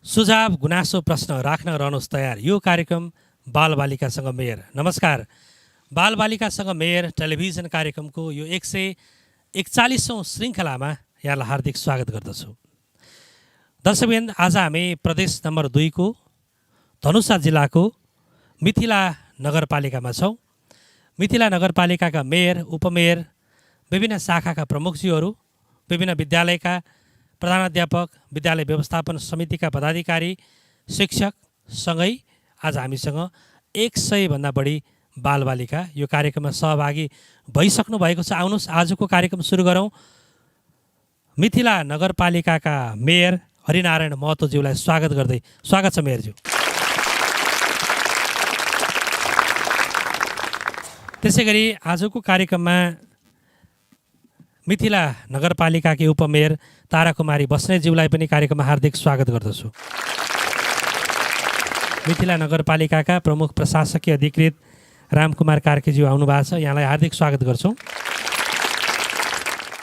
सुझाव गुनासो प्रश्न राख्न रहनुहोस् तयार। यो कार्यक्रम बालबालिकासँग मेयर। नमस्कार, बालबालिकासँग मेयर टेलिभिजन कार्यक्रमको यो 141औं श्रृङ्खलामा यहाँलाई हार्दिक स्वागत गर्दछु। दर्शकवृन्द, आज हामी प्रदेश नम्बर 2 को धनुषा जिल्लाको मिथिला नगरपालिकामा छौँ। मिथिला नगरपालिकाका मेयर, उपमेयर, विभिन्न शाखाका प्रमुखज्यूहरू, विभिन्न विद्यालयका प्रधानाध्यापक, विद्यालय व्यवस्थापन समितिका पदाधिकारी, शिक्षकसँगै आज हामीसँग 100 भन्दा बढी बालबालिका यो कार्यक्रममा सहभागी भइसक्नु भएको छ। आउनुहोस् आजको कार्यक्रम सुरु गरौँ। मिथिला नगरपालिकाका मेयर हरिनारायण महतोज्यूलाई स्वागत गर्दै। स्वागत छ मेयरज्यू। त्यसै गरी आजको कार्यक्रममा मिथिला नगरपालिकाकी उपमेयर ताराकुमारी बस्नेतज्यूलाई पनि कार्यक्रममा हार्दिक स्वागत गर्दछु। मिथिला नगरपालिकाका प्रमुख प्रशासकीय अधिकृत रामकुमार कार्कीज्यू आउनुभएको छ, यहाँलाई हार्दिक स्वागत गर्छौँ।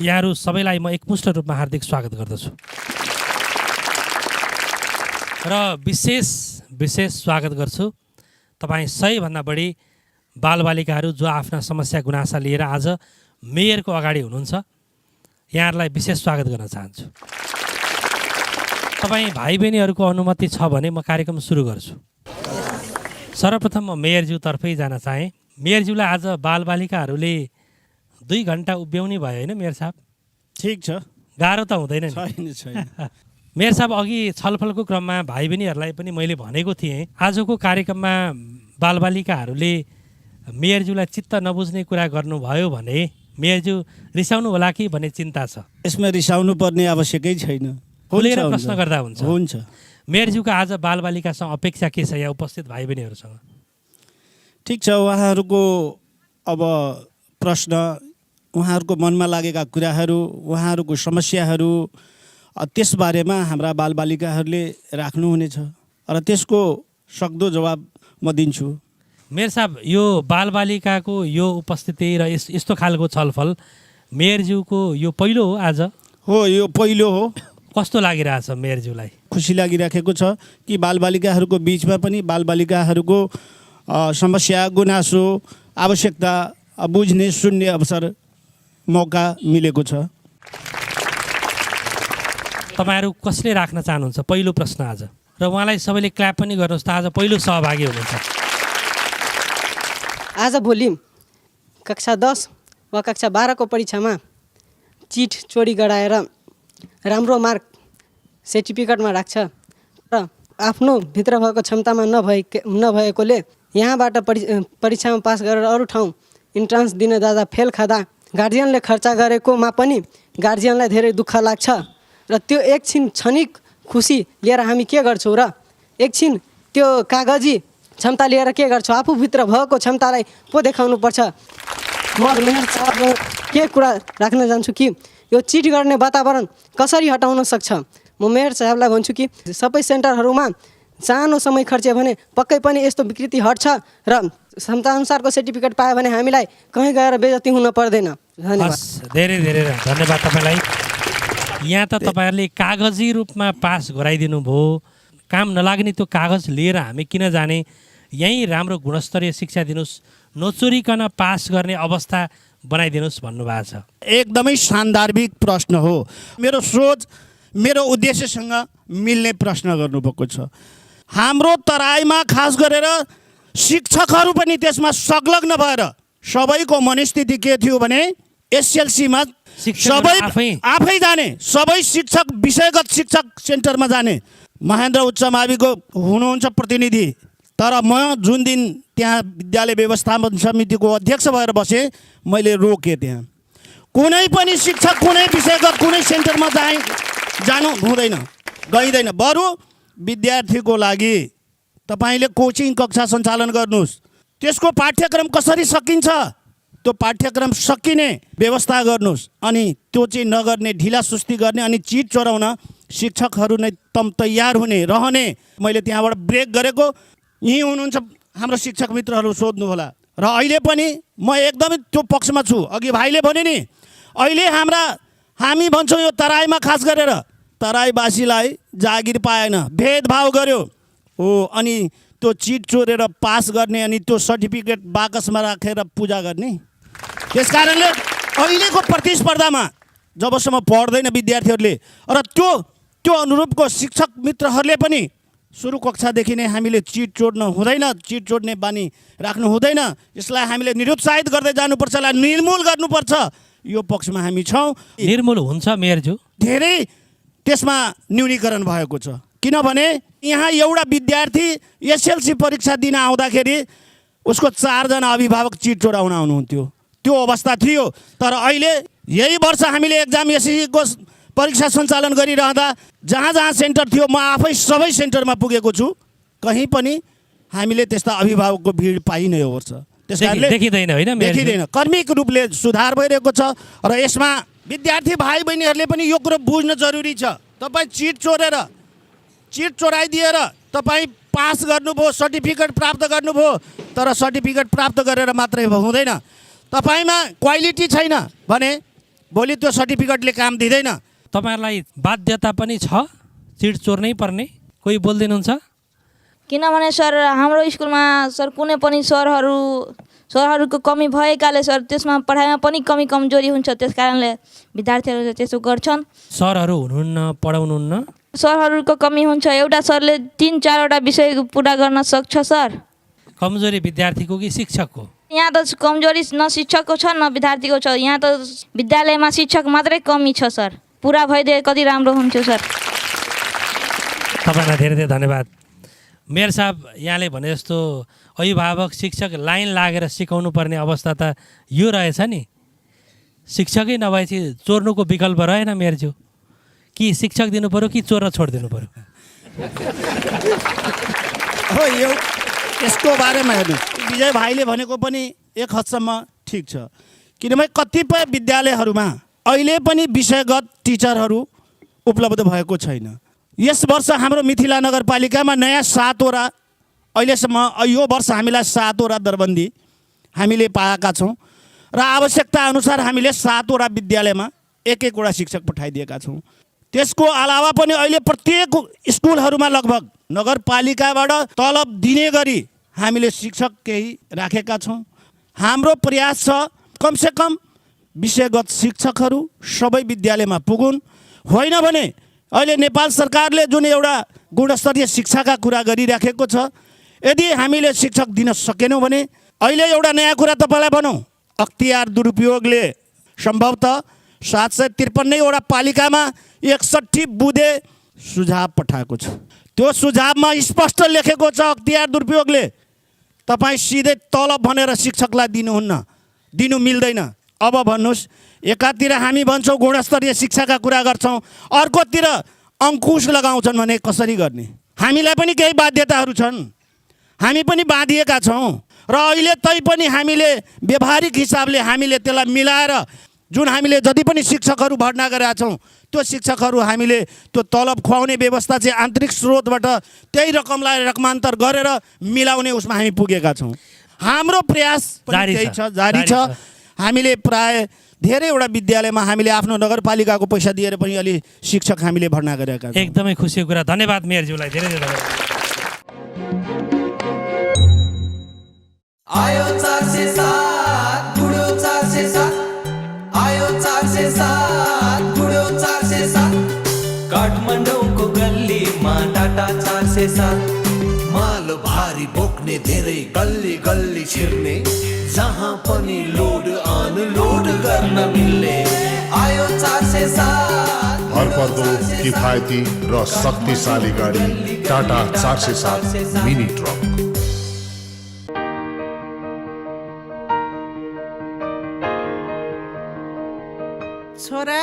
यहाँहरू सबैलाई म एकमुष्ट रूपमा हार्दिक स्वागत गर्दछु र विशेष स्वागत गर्छु तपाईँ 100 भन्दा बढी बालबालिकाहरू जो आफ्ना समस्या गुनासा लिएर आज मेयरको अगाडि हुनुहुन्छ। यहाँहरूलाई विशेष स्वागत गर्न चाहन्छु। तपाईँ भाइ बहिनीहरूको अनुमति छ भने म कार्यक्रम सुरु गर्छु। सर्वप्रथम म मेयरज्यू तर्फै जान चाहेँ। मेयरज्यूलाई आज बालबालिकाहरूले 2 घन्टा उभ्याउने भयो होइन मेयर साहब? ठिक छ, गाह्रो त हुँदैन नि? मेयर साहब, अघि छलफलको क्रममा भाइ बहिनीहरूलाई पनि मैले भनेको थिएँ आजको कार्यक्रममा बालबालिकाहरूले मेयरज्यूलाई चित्त नबुझ्ने कुरा गर्नुभयो भने मेयरज्यू रिसाउनु होला कि भन्ने चिन्ता छ। यसमा रिसाउनु पर्ने आवश्यकै छैन, खुलेर प्रश्न गर्दा हुन्छ। हुन्छ। मेयरज्यूको आज बालबालिकासँग अपेक्षा के छ यहाँ उपस्थित भाइ बहिनीहरूसँग? ठिक छ, उहाँहरूको अब प्रश्न, उहाँहरूको मनमा लागेका कुराहरू, उहाँहरूको समस्याहरू, त्यसबारेमा हाम्रा बालबालिकाहरूले राख्नुहुनेछ र त्यसको सक्दो जवाब म दिन्छु। मेयर साहब, यो बालबालिकाको यो उपस्थिति र यस्तो खालको छलफल मेयरज्यूको यो पहिलो हो आज? हो, यो पहिलो हो। कस्तो लागिरहेछ मेयरज्यूलाई? खुसी लागिराखेको छ कि बालबालिकाहरूको बिचमा पनि बालबालिकाहरूको समस्या, गुनासो, आवश्यकता बुझ्ने, सुन्ने अवसर, मौका मिलेको छ। तपाईँहरू कसले राख्न चाहनुहुन्छ पहिलो प्रश्न आज? र उहाँलाई सबैले क्ल्याप पनि गर्नुहोस् त, आज पहिलो सहभागी हुनुहुन्छ। आज भोलि कक्षा 10 वा कक्षा 12 को परीक्षामा चिट चोरी गराएर राम्रो मार्क सर्टिफिकेटमा राख्छ र आफ्नो भित्र भएको क्षमतामा नभएकोले यहाँबाट परीक्षामा पास गरेर अरू ठाउँ इन्ट्रान्स दिन जाँदा फेल खाँदा गार्जियनले खर्च गरेकोमा पनि गार्जियनलाई धेरै दुःख लाग्छ र त्यो एकछिन क्षणिक खुसी लिएर हामी के गर्छौँ र एकछिन त्यो कागजी क्षमता लिएर के गर्छौँ? आफूभित्र भएको क्षमतालाई पो देखाउनुपर्छ। म मेयर साहब के कुरा राख्न जान्छु कि यो चिट गर्ने वातावरण कसरी हटाउन सक्छ? म मेयर साहबलाई भन्छु कि सबै सेन्टरहरूमा सानो समय खर्च्यो भने पक्कै पनि यस्तो विकृति हट्छ र क्षमताअनुसारको सर्टिफिकेट पायो भने हामीलाई कहीँ गएर बेइज्जती हुन पर्दैन। धन्यवाद। धेरै धेरै धन्यवाद तपाईँलाई। यहाँ त तपाईँहरूले कागजी रूपमा पास गराइदिनु भयो, काम नलाग्ने त्यो कागज लिएर हामी किन जाने? यहीँ राम्रो गुणस्तरीय शिक्षा दिनुहोस्, नचोरिकन पास गर्ने अवस्था बनाइदिनुहोस् भन्नुभएको छ। एकदमै सान्दर्भिक प्रश्न हो। मेरो सोच, मेरो उद्देश्यसँग मिल्ने प्रश्न गर्नुभएको छ। हाम्रो तराईमा खास गरेर शिक्षकहरू पनि त्यसमा संलग्न भएर सबैको मनस्थिति के थियो भने एसएलसीमा सबै आफै जाने, सबै शिक्षक विषयगत शिक्षक सेन्टरमा जाने। महेन्द्र उच्च माविको हुनुहुन्छ प्रतिनिधि, तर म जुन दिन त्यहाँ विद्यालय व्यवस्थापन समितिको अध्यक्ष भएर बसेँ, मैले रोकेँ। त्यहाँ कुनै पनि शिक्षक कुनै विषयगत कुनै सेन्टरमा जानु हुँदैन, गइँदैन। बरु विद्यार्थीको लागि तपाईँले कोचिङ कक्षा सञ्चालन गर्नुहोस्, त्यसको पाठ्यक्रम कसरी सकिन्छ त्यो पाठ्यक्रम सकिने व्यवस्था गर्नुहोस् अनि त्यो चाहिँ नगर्ने ढिला सुस्ती गर्ने अनि चिट चोराउन शिक्षकहरू नै तम तयार हुने रहने। मैले त्यहाँबाट ब्रेक गरेको यहीँ हुनुहुन्छ हाम्रो शिक्षक मित्रहरू सोध्नु होला र अहिले पनि म एकदमै त्यो पक्षमा छु। अघि भाइले भने नि अहिले हामी भन्छौँ यो तराईमा खास गरेर तराईवासीलाई जागिर पाएन, भेदभाव गर्यो हो अनि त्यो चिट चोरेर पास गर्ने अनि त्यो सर्टिफिकेट बाकसमा राखेर पूजा गर्ने। त्यस कारणले अहिलेको प्रतिस्पर्धामा जबसम्म पढ्दैन विद्यार्थीहरूले र त्यो अनुरूपको शिक्षक मित्रहरूले पनि सुरु कक्षादेखि नै हामीले चिट चोड्न हुँदैन, चिट चोड्ने बानी राख्नु हुँदैन, यसलाई हामीले निरुत्साहित गर्दै जानुपर्छ, यसलाई निर्मूल गर्नुपर्छ। यो पक्षमा हामी छौँ। निर्मूल हुन्छ मेयरज्यू? धेरै त्यसमा न्यूनीकरण भएको छ। किनभने यहाँ एउटा विद्यार्थी एसएलसी परीक्षा दिन आउँदाखेरि उसको 4 जना अभिभावक चिट चोराउन आउनुहुन्थ्यो, त्यो अवस्था थियो। तर अहिले यही वर्ष हामीले एक्जाम एसएससीको परीक्षा सञ्चालन गरिरहँदा जहाँ जहाँ सेन्टर थियो म आफै सबै सेन्टरमा पुगेको छु, कहीँ पनि हामीले त्यस्ता अभिभावकको भिड पाइनै हो वर्ष। त्यस कारणले देखिँदैन, कर्मिक रूपले सुधार भइरहेको छ र यसमा विद्यार्थी भाइ बहिनीहरूले पनि यो कुरो बुझ्न जरुरी छ। तपाईँ चिट चोराइदिएर तपाईँ पास गर्नुभयो, सर्टिफिकेट प्राप्त गर्नुभयो, तर सर्टिफिकेट प्राप्त गरेर मात्रै हुँदैन। तपाईँमा क्वालिटी छैन भने भोलि त्यो सर्टिफिकेटले काम दिँदैन। तपाईँहरूलाई बाध्यता पनि छ चिट चोर्नै पर्ने? कोही बोल्दिनुहुन्छ? किनभने सर हाम्रो स्कुलमा सर कुनै पनि सरहरूको कमी भएकाले सर त्यसमा पढाइमा पनि कमजोरी हुन्छ, त्यस कारणले विद्यार्थीहरूले त्यसो गर्छन्। सरहरू हुनुहुन्न, पढाउनुहुन्न? सरहरूको कमी हुन्छ, एउटा सरले 3-4वटा विषय पुरा गर्न सक्छ सर। कमजोरी विद्यार्थीको कि शिक्षकको? यहाँ त कमजोरी न शिक्षकको छ न विद्यार्थीको छ, यहाँ त विद्यालयमा शिक्षक मात्रै कमी छ सर। पुरा भइदिए कति राम्रो हुन्थ्यो सर। तपाईँलाई धेरै धेरै धन्यवाद। मेयर साहब, यहाँले भने जस्तो अभिभावक शिक्षक लाइन लागेर सिकाउनु पर्ने अवस्था त यो रहेछ नि। शिक्षकै नभएपछि चोर्नुको विकल्प रहेन मेयरज्यू। कि शिक्षक दिनु पऱ्यो कि चोर्न छोडिदिनु पऱ्यो? हो यो यसको बारेमा हेर्नु, विजय भाइले भनेको पनि एक हदसम्म ठिक छ। किनभने कतिपय विद्यालयहरूमा अहिले पनि विषयगत टिचरहरू उपलब्ध भएको छैन। यस वर्ष हाम्रो मिथिला नगरपालिकामा नयाँ 7वटा अहिलेसम्म यो वर्ष हामीलाई 7वटा दरबन्दी हामीले पाएका छौँ र आवश्यकता अनुसार हामीले 7वटा विद्यालयमा एक-एकवटा शिक्षक पठाइदिएका छौँ। त्यसको अलावा पनि अहिले प्रत्येक स्कुलहरूमा लगभग नगरपालिकाबाट तलब दिने गरी हामीले शिक्षक केही राखेका छौँ। हाम्रो प्रयास छ कमसेकम विषयगत शिक्षकहरू सबै विद्यालयमा पुगुन्। होइन भने अहिले नेपाल सरकारले जुन एउटा गुणस्तरीय शिक्षाका कुरा गरिराखेको छ, यदि हामीले शिक्षक दिन सकेनौँ भने अहिले एउटा नयाँ कुरा तपाईँलाई भनौँ, अख्तियार दुरुपयोगले सम्भवतः 753वटा पालिकामा 61 बुँदे सुझाव पठाएको छ। त्यो सुझावमा स्पष्ट लेखेको छ अख्तियार दुरुपयोगले तपाईँ सिधै तलब भनेर शिक्षकलाई दिनु मिल्दैन। अब भन्नुहोस्, एकातिर हामी भन्छौँ गुणस्तरीय शिक्षाका कुरा गर्छौँ, अर्कोतिर अङ्कुश लगाउँछन् भने कसरी गर्ने? हामीलाई पनि केही बाध्यताहरू छन्, हामी पनि बाँधिएका छौँ र अहिले तैपनि हामीले व्यवहारिक हिसाबले हामीले त्यसलाई मिलाएर जुन हामीले जति पनि शिक्षकहरू भर्ना गरेका छौँ त्यो शिक्षकहरू हामीले त्यो तलब खुवाउने व्यवस्था चाहिँ आन्तरिक स्रोतबाट त्यही रकमलाई रकमान्तर गरेर मिलाउने उसमा हामी पुगेका छौँ। हाम्रो प्रयास जारी छ। हामीले प्राय धेरैवटा विद्यालयमा हामीले आफ्नो नगरपालिकाको पैसा दिएर पनि अलि शिक्षक हामीले भर्ना गरेका छौँ। एकदमै खुसीको कुरा। धन्यवाद मेयरज्यूलाई, धेरै धेरै धन्यवाद। आयो 407 बुढो 407 आयो 407 बुढो 407 काठमाडौँको गल्लीमा टाटा 407 माल भारी बोक्ने धेरै गल्ली गल्ली छिर्ने जहाँ पनि लोड अनलोड गर्न मिल्ने आयो 407 भरपर्दो किफायती र शक्तिशाली गाडी टाटा 407 मिनी ट्रक। छोरा,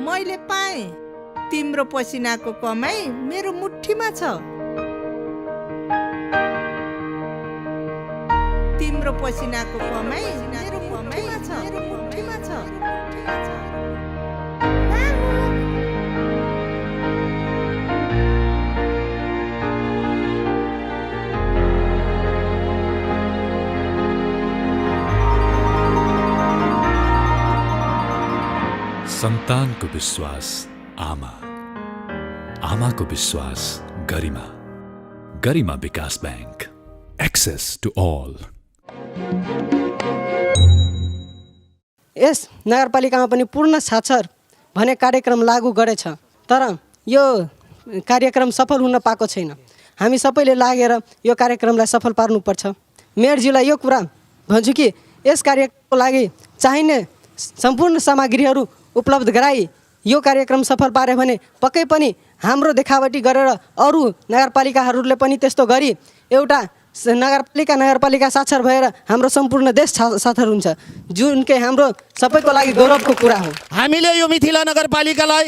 मैले पाएँ तिम्रो पसिनाको कमाई मेरो मुठीमा छ। तिम्रो तिम्रो पसिनाको कमाई मेरो मुठीमा छ, मेरो मुठीमा छ। सन्तानको विश्वास आमा, आमाको विश्वास गरिमा, गरिमा विकास बैंक, एक्सेस टु अल। यस नगरपालिकामा पनि पूर्ण साक्षर भन्ने कार्यक्रम लागू गरेछ, तर यो कार्यक्रम सफल हुन पाएको छैन। हामी सबैले लागेर यो कार्यक्रमलाई सफल पार्नुपर्छ। मेयरज्यूलाई यो कुरा भन्छु कि यस कार्यको लागि चाहिने सम्पूर्ण सामग्रीहरू उपलब्ध गराई यो कार्यक्रम सफल पार्यो भने पक्कै पनि हाम्रो देखावटी गरेर अरू नगरपालिकाहरूले पनि त्यस्तो गरी एउटा नगरपालिका साक्षर भएर हाम्रो सम्पूर्ण देश साक्षर हुन्छ, जुन के हाम्रो सबैको लागि गौरवको कुरा हो। हामीले यो मिथिला नगरपालिकालाई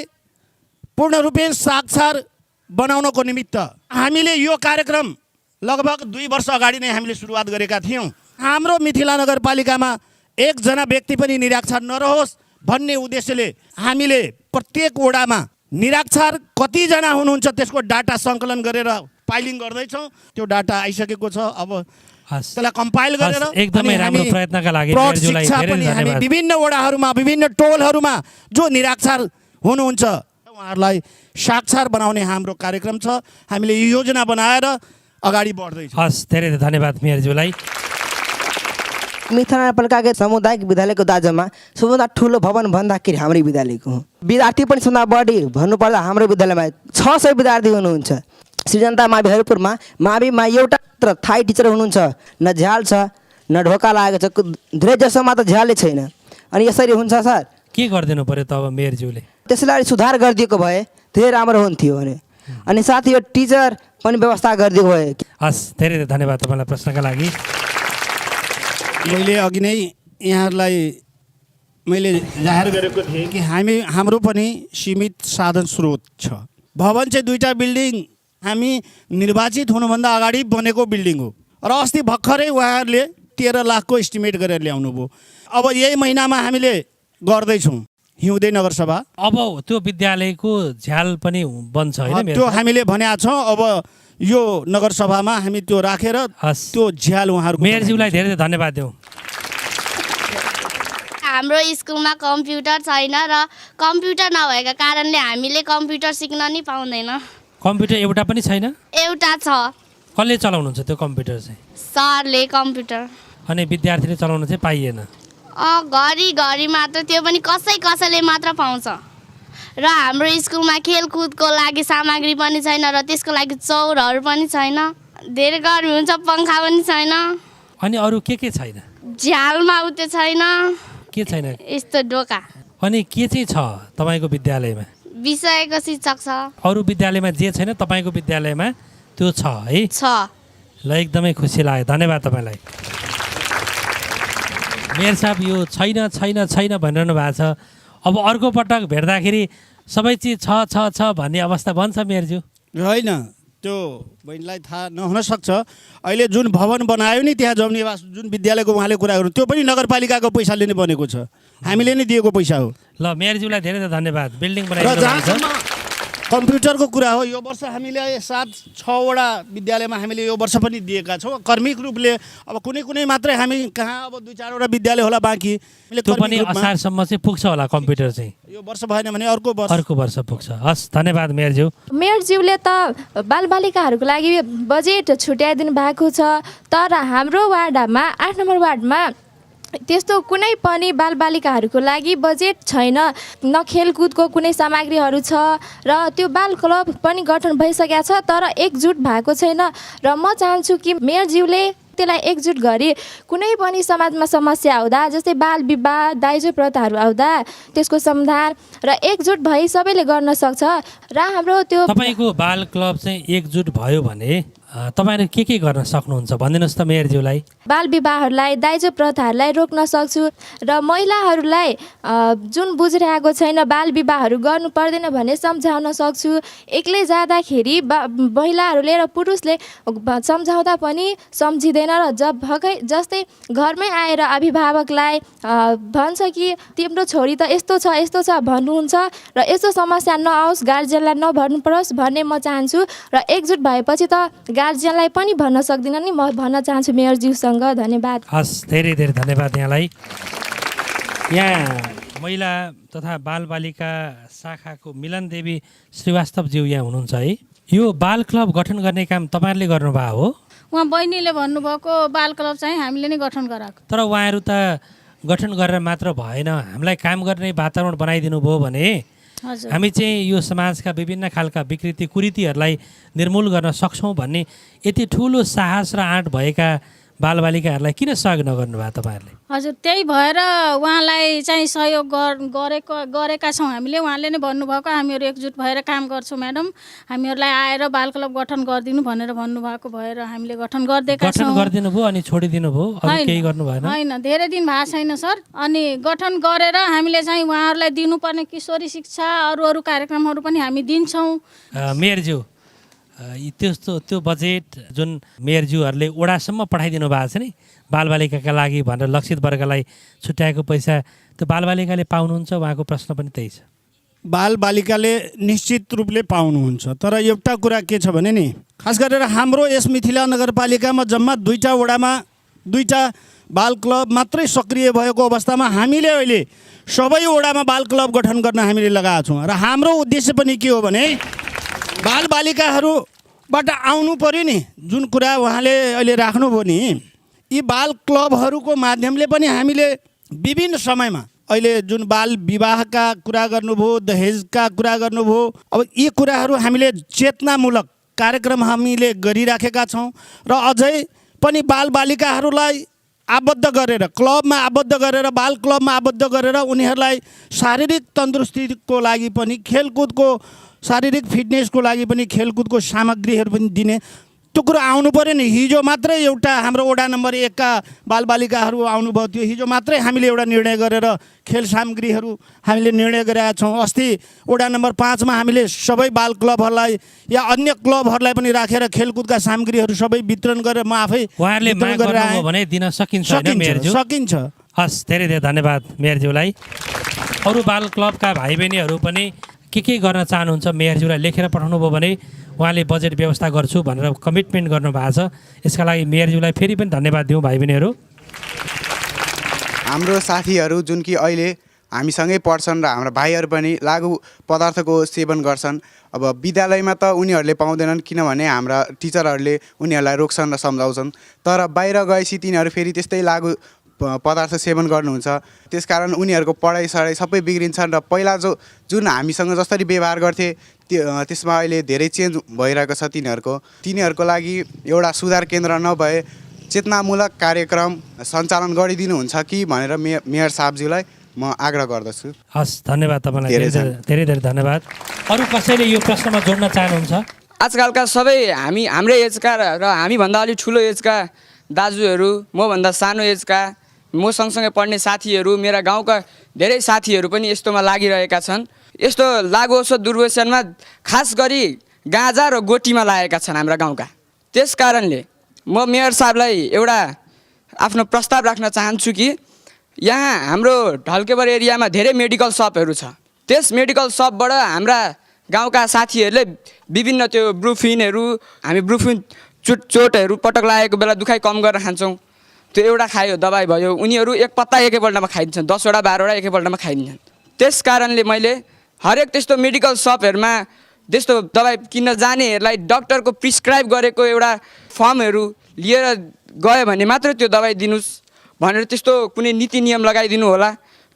पूर्ण रूपमा साक्षर बनाउनको निमित्त हामीले यो कार्यक्रम लगभग 2 वर्ष अगाडि नै हामीले सुरुवात गरेका थियौँ। हाम्रो मिथिला नगरपालिकामा एकजना व्यक्ति पनि निरक्षर नरहोस् भन्ने उद्देश्यले हामीले प्रत्येक वडामा निरक्षर कतिजना हुनुहुन्छ त्यसको डाटा सङ्कलन गरेर फाइलिङ गर्दैछौँ। त्यो डाटा आइसकेको छ। अब त्यसलाई कम्पाइल गरेर एकदमै राम्रो प्रयत्नका लागि मेयरज्यूलाई धेरै धन्यवाद। विभिन्न वडाहरूमा विभिन्न टोलहरूमा जो निरक्षर हुनुहुन्छ उहाँहरूलाई साक्षर बनाउने हाम्रो कार्यक्रम छ। हामीले यो योजना बनाएर अगाडि बढ्दैछौँ। हस्, धेरै धन्यवाद मेयरज्यूलाई। मिथिला नगरपालिकाको सामुदायिक विद्यालयको दाजुमा सबभन्दा ठुलो भवन भन्दाखेरि हाम्रै विद्यालयको हो। विद्यार्थी पनि सबभन्दा बढी भन्नुपर्दा हाम्रो विद्यालयमा 600 विद्यार्थी हुनुहुन्छ। सृजनता मावि हरिपुरमा माविमा एउटा मात्र थाई टिचर हुनुहुन्छ। न झ्याल छ न ढोका लागेको छ, धेरै जसोमा त झ्यालै छैन। अनि यसरी हुन्छ सर, के गरिदिनु पर्यो त अब मेयरज्यूले? त्यसलाई सुधार गरिदिएको भए धेरै राम्रो हुन्थ्यो भने। अनि साथै यो टिचर पनि व्यवस्था गरिदिएको भए। हस्, धेरै धन्यवाद तपाईँलाई प्रश्नका लागि। मैले अघि नै यहाँहरूलाई मैले जाहेर गरेको थिएँ कि हाम्रो पनि सीमित साधन स्रोत छ। भवन चाहिँ 2टा बिल्डिङ हामी निर्वाचित हुनुभन्दा अगाडि बनेको बिल्डिङ हो र अस्ति भर्खरै उहाँहरूले 13 लाखको एस्टिमेट गरेर ल्याउनु भयो। अब यही महिनामा हामीले गर्दैछौँ हिउँदे नगरसभा। अब त्यो विद्यालयको झ्याल पनि बन्छ होइन? त्यो हामीले भनेका छौँ। अब यो नगरसभामा हामी त्यो राखेर त्यो झ्याल उहाँहरूको। मेयरज्यूलाई धेरै धन्यवाद दिउँ। हाम्रो स्कुलमा कम्प्युटर छैन र कम्प्युटर नभएका कारणले हामीले कम्प्युटर सिक्न नि पाउँदैन। कम्प्युटर एउटा पनि छैन? एउटा छ। कसले चलाउनुहुन्छ त्यो कम्प्युटर चाहिँ? सरले कम्प्युटर। अनि विद्यार्थीले चलाउन चाहिँ पाइएन? घरि मात्र, त्यो पनि कसैले मात्र पाउँछ। र हाम्रो स्कुलमा खेलकुदको लागि सामग्री पनि छैन र त्यसको लागि चौरहरू पनि छैन। धेरै गर्मी हुन्छ, पङ्खा पनि छैन। अनि अरू के छैन? झ्यालमा उत्यो छैन। के छैन? यस्तो ढोका। अनि के चाहिँ छ तपाईँको विद्यालयमा? विषयको शिक्षक छ। अरू विद्यालयमा जे छैन तपाईँको विद्यालयमा त्यो छ है? छ। ल, एकदमै खुसी लाग्यो, धन्यवाद तपाईँलाई। मेयर साहब, यो छैन छैन छैन भनिरहनु भएको छ। अब अर्को पटक भेट्दाखेरि सबै चिज छ भन्ने अवस्था बन्छ मेयरज्यू? होइन, त्यो बहिनीलाई थाहा नहुन सक्छ। अहिले जुन भवन बनायो नि त्यहाँ जमनिवास जुन विद्यालयको उहाँले कुरा गर्नु त्यो पनि नगरपालिकाको पैसाले नै बनेको छ, हामीले नै दिएको पैसा हो। ल, मेयरज्यूलाई धेरै धन्यवाद। बिल्डिङ र जहाँसम्म कम्प्युटरको कुरा हो, यो वर्ष हामीले 7-6वटा विद्यालयमा हामीले यो वर्ष पनि दिएका छौँ कर्मिक रूपले। अब कुनै मात्रै हामी कहाँ अब 2-4वटा विद्यालय होला बाँकी। त्यो पनि असारसम्म चाहिँ पुग्छ होला कम्प्युटर चाहिँ? यो वर्ष भएन भने अर्को वर्ष पुग्छ। हस्, धन्यवाद मेयरज्यू। मेयरज्यूले त बालबालिकाहरूको लागि बजेट छुट्याइदिनु भएको छ, तर हाम्रो वार्डमा 8 नम्बर वार्डमा त्यस्तो कुनै पनि बालबालिकाहरूको लागि बजेट छैन। न खेलकुदको कुनै सामग्रीहरू छ र त्यो बाल क्लब पनि गठन भइसकेको छ तर एकजुट भएको छैन। र म चाहन्छु कि मेयरज्यूले त्यसलाई एकजुट गरी कुनै पनि समाजमा समस्या आउँदा जस्तै बाल विवाह, दाइजो प्रथाहरू आउँदा त्यसको समाधान र एकजुट भई सबैले गर्न सक्छ। र हाम्रो त्यो तपाईँको बाल क्लब चाहिँ एकजुट भयो भने तपाईँहरू के गर्न सक्नुहुन्छ भनिदिनुहोस् त मेयरज्यूलाई। बाल विवाहहरूलाई दाइजो प्रथाहरूलाई रोक्न सक्छु र महिलाहरूलाई जुन बुझिरहेको छैन बाल विवाहहरू गर्नु पर्दैन भने सम्झाउन सक्छु। एक्लै जाँदाखेरि महिलाहरूले र पुरुषले सम्झाउँदा पनि सम्झिँदैन र जस्तै घरमै आएर अभिभावकलाई भन्छ कि तिम्रो छोरी त यस्तो छ भन्नुहुन्छ र यस्तो समस्या नआओस् गार्जियनलाई नभर्नु परोस् भन्ने म चाहन्छु र एकजुट भएपछि त गार्जियनलाई पनि भन्न सक्दिनँ नि, म भन्न चाहन्छु मेयरज्यूसँग। धन्यवाद। हस्, धेरै धेरै धन्यवाद यहाँलाई। यहाँ महिला तथा बालबालिका शाखाको मिलन देवी श्रीवास्तवज्यू यहाँ हुनुहुन्छ है। यो बाल क्लब गठन गर्ने काम तपाईँहरूले गर्नुभएको हो? उहाँ बहिनीले भन्नुभएको बाल क्लब चाहिँ हामीले नै गठन गराएको। तर उहाँहरू त गठन गरेर मात्र भएन, हामीलाई काम गर्ने वातावरण बनाइदिनु भयो भने हामी चाहिँ यो समाजका विभिन्न खालका विकृति कुरीतिहरूलाई निर्मूल गर्न सक्छौँ भन्ने यति ठुलो साहस र आँट भएका बालबालिकाहरूलाई किन सहयोग नगर्नु भयो तपाईँहरूले? हजुर, त्यही भएर उहाँलाई चाहिँ सहयोग गरेका छौँ हामीले। उहाँले नै भन्नुभएको हामीहरू एकजुट भएर काम गर्छौँ म्याडम, हामीहरूलाई आएर बाल क्लब गठन गरिदिनु भनेर भन्नुभएको भएर हामीले गठन गरिदिएका छौँ। गठन गरिदिनु भयो अनि छोडिदिनु भयो, अरू केही गर्नु भएन? होइन, धेरै दिन भएको छैन सर। अनि गठन गरेर हामीले चाहिँ उहाँहरूलाई दिनुपर्ने किशोरी शिक्षा अरू कार्यक्रमहरू पनि हामी दिन्छौँ। मेयरज्यू, त्यो बजेट जुन मेयरज्यूहरूले ओडासम्म पठाइदिनु भएको छ नि बालबालिकाका लागि भनेर लक्षित वर्गलाई छुट्याएको पैसा, त्यो बालबालिकाले पाउनुहुन्छ? उहाँको प्रश्न पनि त्यही छ। बालबालिकाले निश्चित रूपले पाउनुहुन्छ, तर एउटा कुरा के छ भने नि, खास गरेर हाम्रो यस मिथिला नगरपालिकामा जम्मा 2टा वडामा 2टा बाल क्लब मात्रै सक्रिय भएको अवस्थामा हामीले अहिले सबै वडामा बाल क्लब गठन गर्न हामीले लगाएका छौँ। र हाम्रो उद्देश्य पनि के हो भने बालबालिकाहरूबाट आउनु पर्यो नि, जुन कुरा उहाँले अहिले राख्नुभयो नि, यी बाल क्लबहरूको माध्यमले पनि हामीले विभिन्न समयमा अहिले जुन बाल विवाहका कुरा गर्नुभयो, दहेजका कुरा गर्नुभयो, अब यी कुराहरू हामीले चेतनामूलक कार्यक्रम हामीले गरिराखेका छौँ र अझै पनि बालबालिकाहरूलाई आबद्ध गरेर क्लबमा आबद्ध गरेर बाल क्लबमा आबद्ध गरेर उनीहरूलाई शारीरिक तन्दुरुस्तीको लागि पनि खेलकुदको शारीरिक फिटनेसको लागि पनि खेलकुदको सामग्रीहरू पनि दिने त्यो कुरा आउनु पर्यो नि। हिजो मात्रै एउटा हाम्रो वडा नम्बर 1 का बालबालिकाहरू आउनुभयो थियो, हिजो मात्रै हामीले एउटा निर्णय गरेर खेल सामग्रीहरू हामीले निर्णय गरेका छौँ। अस्ति वडा नम्बर 5 मा हामीले सबै बाल क्लबहरूलाई या अन्य क्लबहरूलाई पनि राखेर खेलकुदका सामग्रीहरू सबै वितरण गरेर म आफै उहाँहरूले माग गर्नुभयो भने दिन सकिन्छ हैन मेयरज्यू? सकिन्छ। हस्, धेरै धेरै धन्यवाद मेयरज्यूलाई। अरू बाल क्लबका भाइ बहिनीहरू पनि के गर्न चाहनुहुन्छ मेयरज्यूलाई लेखेर पठाउनु भयो भने उहाँले बजेट व्यवस्था गर्छु भनेर कमिटमेन्ट गर्नुभएको छ। यसका लागि मेयरज्यूलाई फेरि पनि धन्यवाद दिउँ। भाइ बहिनीहरू, हाम्रो साथीहरू जुन कि अहिले हामीसँगै पढ्छन् र हाम्रो भाइहरू पनि लागु पदार्थको सेवन गर्छन्, अब विद्यालयमा त उनीहरूले पाउँदैनन् किनभने हाम्रा टिचरहरूले उनीहरूलाई रोक्छन् र सम्झाउँछन्, तर बाहिर गएपछि तिनीहरू फेरि त्यस्तै लागु पदार्थ सेवन गर्नुहुन्छ। त्यसकारण उनीहरूको पढाइ सबै बिग्रिन्छन् र पहिला जुन हामीसँग जसरी व्यवहार गर्थे त्यसमा अहिले धेरै चेन्ज भइरहेको छ। तिनीहरूको लागि एउटा सुधार केन्द्र नभए चेतनामूलक कार्यक्रम सञ्चालन गरिदिनुहुन्छ कि भनेर मेयर साहबज्यूलाई म आग्रह गर्दछु। हस्, धन्यवाद तपाईँलाई, धेरै धेरै धन्यवाद। अरू कसैले यो प्रश्नमा जोड्न चाहनुहुन्छ? आजकलका सबै हाम्रै एजका र हामीभन्दा अलिक ठुलो एजका दाजुहरू, मभन्दा सानो एजका, म सँगसँगै पढ्ने साथीहरू, मेरा गाउँका धेरै साथीहरू पनि यस्तोमा लागिरहेका छन्। यस्तो लागु औषध दुर्व्यसनमा खास गरी गाँजा र गोटीमा लागेका छन् हाम्रा गाउँका। त्यस कारणले म मेयर साहबलाई एउटा आफ्नो प्रस्ताव राख्न चाहन्छु कि यहाँ हाम्रो ढल्केबर एरियामा धेरै मेडिकल सपहरू छ। त्यस मेडिकल सपबाट हाम्रा गाउँका साथीहरूले विभिन्न त्यो ब्रुफिनहरू, हामी ब्रुफिन चोटहरू पटक लागेको बेला दुखाइ कम गरेर खान्छौँ, त्यो एउटा खायो दबाई भयो, उनीहरू एक पत्ता एकैपल्टमा खाइदिन्छन्, 10वटा 12वटा एकैपल्टमा खाइदिन्छन्। त्यस कारणले मैले हरेक त्यस्तो मेडिकल सपहरूमा त्यस्तो दबाई किन्न जानेहरूलाई डक्टरको प्रिस्क्राइब गरेको एउटा फर्महरू लिएर गयो भने मात्र त्यो दबाई दिनुहोस् भनेर त्यस्तो कुनै नीति नियम लगाइदिनु होला,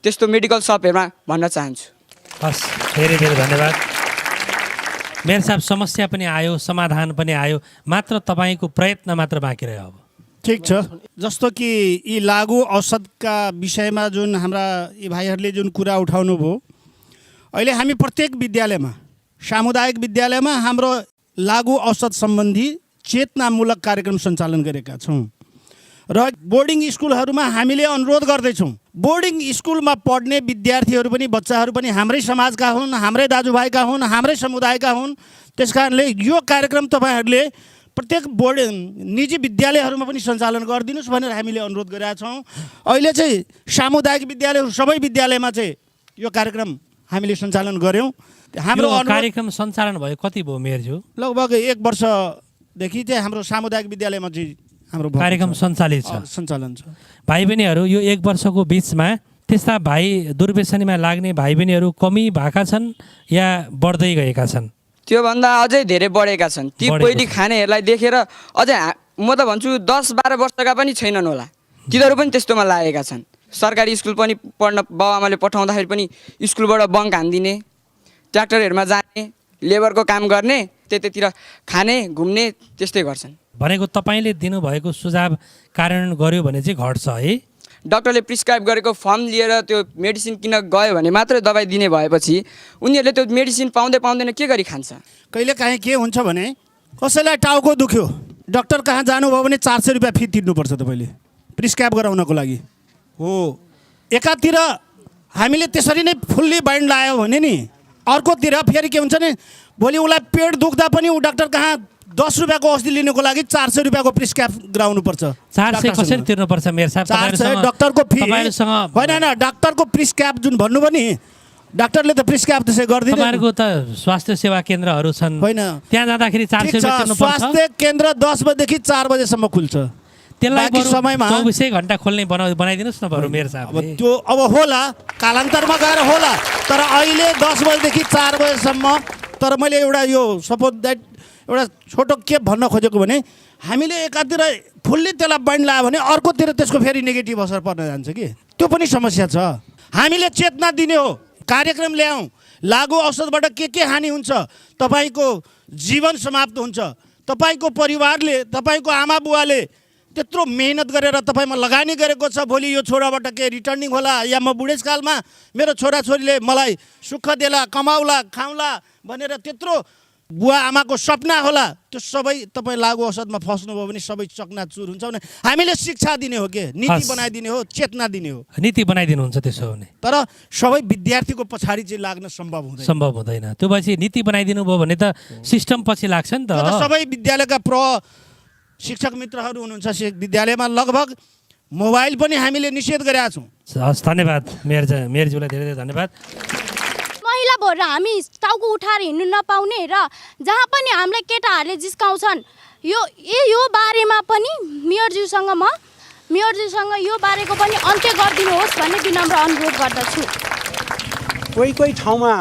त्यस्तो मेडिकल सपहरूमा भन्न चाहन्छु। हस्, धेरै धेरै धन्यवाद। मेयर साहब, समस्या पनि आयो, समाधान पनि आयो, मात्र तपाईँको प्रयत्न मात्र बाँकी रह्यो। अब ठिक छ, जस्तो कि यी लागु औषधका विषयमा जुन हाम्रा यी भाइहरूले जुन कुरा उठाउनु भयो, अहिले हामी प्रत्येक विद्यालयमा, सामुदायिक विद्यालयमा हाम्रो लागु औषध सम्बन्धी चेतनामूलक कार्यक्रम सञ्चालन गरेका छौँ र बोर्डिङ स्कुलहरूमा हामीले अनुरोध गर्दैछौँ। बोर्डिङ स्कुलमा पढ्ने विद्यार्थीहरू पनि बच्चाहरू पनि हाम्रै समाजका हुन्, हाम्रै दाजुभाइका हुन्, हाम्रै समुदायका हुन्। त्यस कारणले यो कार्यक्रम तपाईँहरूले प्रत्येक निजी विद्यालयहरूमा पनि सञ्चालन गरिदिनुहोस् भनेर हामीले अनुरोध गरेका छौँ। अहिले चाहिँ सामुदायिक विद्यालयहरू सबै विद्यालयमा चाहिँ यो कार्यक्रम हामीले सञ्चालन गऱ्यौँ। हाम्रो कार्यक्रम सञ्चालन भयो कति भयो मेयरज्यू? लगभग 1 वर्षदेखि चाहिँ हाम्रो सामुदायिक विद्यालयमा चाहिँ हाम्रो कार्यक्रम सञ्चालित छ, सञ्चालन छ। भाइ बहिनीहरू यो 1 वर्षको बिचमा त्यस्ता दुर्व्यसनीमा लाग्ने भाइ बहिनीहरू कमी भएका छन् या बढ्दै गएका छन्? त्योभन्दा अझै धेरै बढेका छन्। ती पहिली खानेहरूलाई देखेर अझै म त भन्छु 10-12 वर्षका पनि छैनन् होला, तिनीहरू पनि त्यस्तोमा लागेका छन्। सरकारी स्कुल पनि पढ्न बाबुआमाले पठाउँदाखेरि पनि स्कुलबाट बङ्क हानिदिने, ट्र्याक्टरहरूमा जाने, लेबरको काम गर्ने, त्यतैतिर खाने घुम्ने त्यस्तै गर्छन्। भनेको तपाईँले दिनुभएको सुझाव कार्यान्वयन गर्यो भने चाहिँ घट्छ है? डक्टरले प्रिस्क्राइब गरेको फर्म लिएर त्यो मेडिसिन किन गयो भने मात्रै दबाई दिने भएपछि उनीहरूले त्यो मेडिसिन पाउँदैन के गरी खान्छ? कहिलेकाहीँ के हुन्छ भने कसैलाई टाउको दुख्यो, डक्टर कहाँ जानुभयो भने 400 रुपियाँ फी तिर्नुपर्छ तपाईँले प्रिस्क्राइब गराउनको लागि हो। एकातिर हामीले त्यसरी नै फुल्ली बाइन्ड लायो भने नि अर्कोतिर फेरि के हुन्छ नि, भोलि उसलाई पेट दुख्दा पनि ऊ डाक्टर कहाँ 10 रुपियाँको औषधि लिनुको लागि 400 रुपियाँको प्रिस्क्राइब गराउनुपर्छ। 400 कसरी तिर्नुपर्छ मेयर साहब? 400 डक्टरको फी होइन, डाक्टरको प्रिस्क्राइब जुन भन्नुभयो नि, डाक्टरले त प्रिस्क्राइब त्यसै गरिदिनु। तपाईँहरूको त स्वास्थ्य सेवा केन्द्रहरू छन्, होइन त्यहाँ जाँदाखेरि 400 रुपियाँ तिर्नुपर्छ। स्वास्थ्य केन्द्र 10 बजेदेखि 4 बजेसम्म खुल्छ। त्यसलाई समयमा 24 घण्टा खोल्ने बनाइदिनुहोस् न बरु मेयर साहब। त्यो अब होला, कालान्तरमा गएर होला, तर अहिले 10 बजेदेखि 4 बजेसम्म। तर मैले एउटा यो सपोज द्याट एउटा छोटो के भन्न खोजेको भने हामीले एकातिर फुल्ली त्यसलाई बाइन्ड लायो भने अर्कोतिर त्यसको फेरि नेगेटिभ असर पर्न जान्छ कि, त्यो पनि समस्या छ। हामीले चेतना दिने हो, कार्यक्रम ल्याउँ, लागु औषधबाट के हानि हुन्छ, तपाईँको जीवन समाप्त हुन्छ, तपाईँको परिवारले, तपाईँको आमा बुवाले त्यत्रो मेहनत गरेर तपाईँमा लगानी गरेको छ, भोलि यो छोराबाट के रिटर्निङ होला या म बुढेसकालमा मेरो छोराछोरीले मलाई सुख देला, कमाउला, खाउला भनेर त्यत्रो बुवा आमाको सपना होला, त्यो सबै तपाईँ लागु औषधमा फस्नुभयो भने सबै चकनाचुर हुन्छ भने हामीले शिक्षा दिने हो, के नीति बनाइदिने हो, चेतना दिने हो। नीति बनाइदिनुहुन्छ त्यसो भने? तर सबै विद्यार्थीको पछाडि चाहिँ लाग्न सम्भव हुँदैन। त्यो भएपछि नीति बनाइदिनु भयो भने त सिस्टम पछि लाग्छ नि त। सबै विद्यालयका शिक्षक मित्रहरू हुनुहुन्छ विद्यालयमा लगभग मोबाइल पनि हामीले निषेध गरेका छौँ। हस्, धन्यवाद मेयरज्यूलाई धेरै धेरै धन्यवाद। महिला भएर हामी टाउको उठाएर हिँड्नु नपाउने र जहाँ पनि हामीलाई केटाहरूले जिस्काउँछन्, यो बारेमा पनि मेयरज्यूसँग यो बारेको पनि अन्त्य गरिदिनुहोस् भन्ने विनम्र अनुरोध गर्दछु। कोही ठाउँमा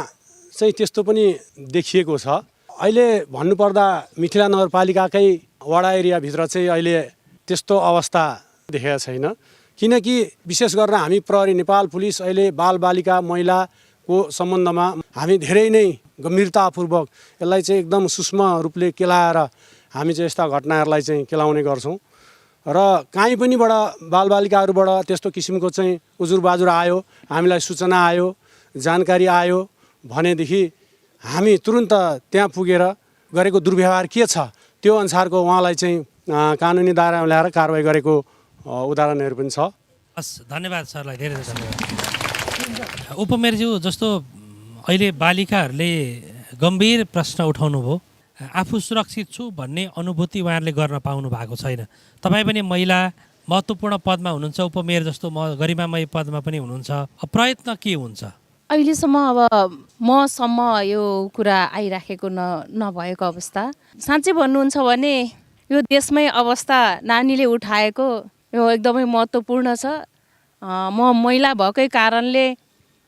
चाहिँ त्यस्तो पनि देखिएको छ। अहिले भन्नुपर्दा मिथिला नगरपालिकाकै वडा एरियाभित्र चाहिँ अहिले त्यस्तो अवस्था देखेको छैन, किनकि विशेष गरेर हामी प्रहरी, नेपाल पुलिस अहिले बालबालिका महिलाको सम्बन्धमा हामी धेरै नै गम्भीरतापूर्वक यसलाई चाहिँ एकदम सूक्ष्म रूपले केलाएर हामी चाहिँ यस्ता घटनाहरूलाई चाहिँ केलाउने गर्छौँ। र काहीँ पनिबाट बालबालिकाहरूबाट त्यस्तो किसिमको चाहिँ उजुरबाजुर आयो, हामीलाई सूचना आयो, जानकारी आयो भनेदेखि हामी तुरुन्त त्यहाँ पुगेर गरेको दुर्व्यवहार के छ त्यो अनुसारको उहाँलाई चाहिँ कानुनी दायरामा ल्याएर कारवाही गरेको उदाहरणहरू पनि छ। हस्, धन्यवाद सरलाई धेरै धेरै धन्यवाद। उपमेयरज्यू, जस्तो अहिले बालिकाहरूले गम्भीर प्रश्न उठाउनु भयो, आफू सुरक्षित छु भन्ने अनुभूति उहाँहरूले गर्न पाउनु भएको छैन। तपाईँ पनि महिला महत्त्वपूर्ण पदमा हुनुहुन्छ, उपमेयर जस्तो गरिमामय पदमा पनि हुनुहुन्छ, प्रयत्न के हुन्छ? अहिलेसम्म अब मसम्म यो कुरा आइराखेको नभएको अवस्था। साँच्चै भन्नुहुन्छ भने यो देशमै अवस्था नानीले उठाएको यो एकदमै महत्त्वपूर्ण छ। म महिला भएकै कारणले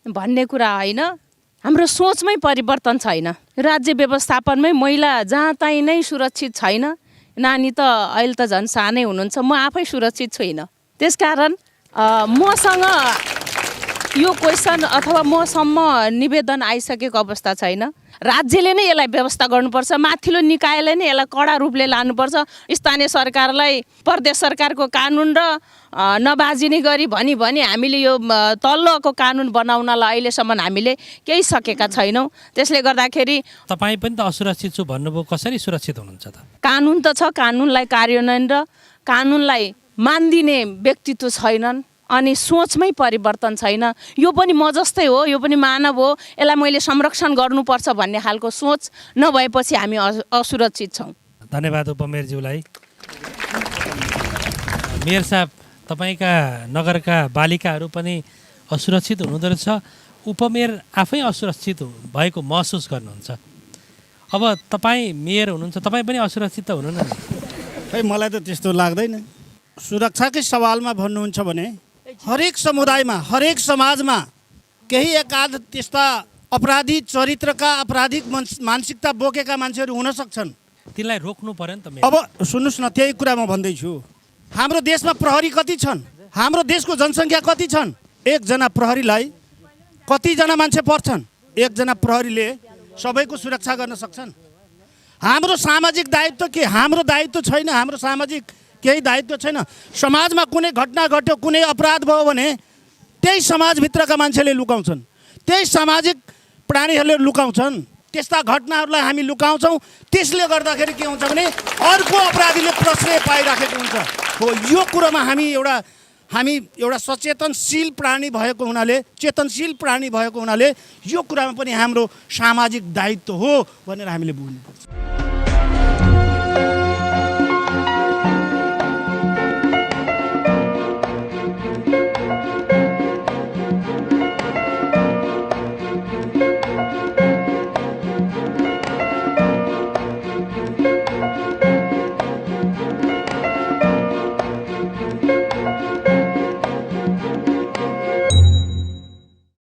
भन्ने कुरा होइन, हाम्रो सोचमै परिवर्तन छैन। राज्य व्यवस्थापनमै महिला जहाँ तहीँ नै सुरक्षित छैन। नानी त अहिले त झन् सानै हुनुहुन्छ, म आफै सुरक्षित छुइनँ। त्यसकारण मसँग यो क्वेसन अथवा मसम्म निवेदन आइसकेको अवस्था छैन। राज्यले नै यसलाई व्यवस्था गर्नुपर्छ, माथिल्लो निकायले नै यसलाई कडा रूपले लानुपर्छ। स्थानीय सरकारलाई प्रदेश सरकारको कानुन र नबाजिने गरी भनी हामीले यो तल्लोको कानुन बनाउनलाई अहिलेसम्म हामीले केही सकेका छैनौँ। त्यसले गर्दाखेरि तपाईँ पनि त असुरक्षित छु भन्नुभयो, कसरी सुरक्षित हुनुहुन्छ त? कानुन त छ, कानुनलाई कार्यान्वयन र कानुनलाई मानिदिने व्यक्तित्व छैनन् अनि सोचमै परिवर्तन छैन। यो पनि म जस्तै हो, यो पनि मानव हो, यसलाई मैले संरक्षण गर्नुपर्छ भन्ने खालको सोच नभएपछि हामी असुरक्षित छौँ। धन्यवाद उपमेयरज्यूलाई। मेयर साहब, तपाईँका नगरका बालिकाहरू पनि असुरक्षित हुनुहुँदो रहेछ, उपमेयर आफै असुरक्षित भएको महसुस गर्नुहुन्छ। अब तपाईँ मेयर हुनुहुन्छ, तपाईँ पनि असुरक्षित त हुनुहुन्न नि? खै मलाई त त्यस्तो लाग्दैन। सुरक्षाकै सवालमा भन्नुहुन्छ भने हरेक समुदायमा, हरेक समाजमा केही एकाध त्यस्ता अपराधी चरित्रका, आपराधिक मानसिकता बोकेका मान्छेहरू हुन सक्छन्। तिनलाई रोक्नु पर्यो नि त। अब सुन्नुहोस् न, त्यही कुरा म भन्दैछु। हाम्रो देशमा प्रहरी कति छन्? हाम्रो देशको जनसङ्ख्या कति छन्? एकजना प्रहरीलाई कतिजना मान्छे पर्छन्? एकजना प्रहरीले सबैको सुरक्षा गर्न सक्छन्? हाम्रो सामाजिक दायित्व के? हाम्रो दायित्व छैन, हाम्रो सामाजिक केही दायित्व छैन। समाजमा कुनै घटना घट्यो, कुनै अपराध भयो भने त्यही समाजभित्रका मान्छेले लुकाउँछन्, त्यही सामाजिक प्राणीहरूले लुकाउँछन्। त्यस्ता घटनाहरूलाई हामी लुकाउँछौँ। त्यसले गर्दाखेरि के हुन्छ भने अर्को अपराधीले प्रश्रय पाइराखेको हुन्छ। हो, यो कुरोमा हामी एउटा सचेतनशील प्राणी भएको हुनाले, चेतनशील प्राणी भएको हुनाले यो कुरामा पनि हाम्रो सामाजिक दायित्व हो भनेर हामीले बुझ्नुपर्छ।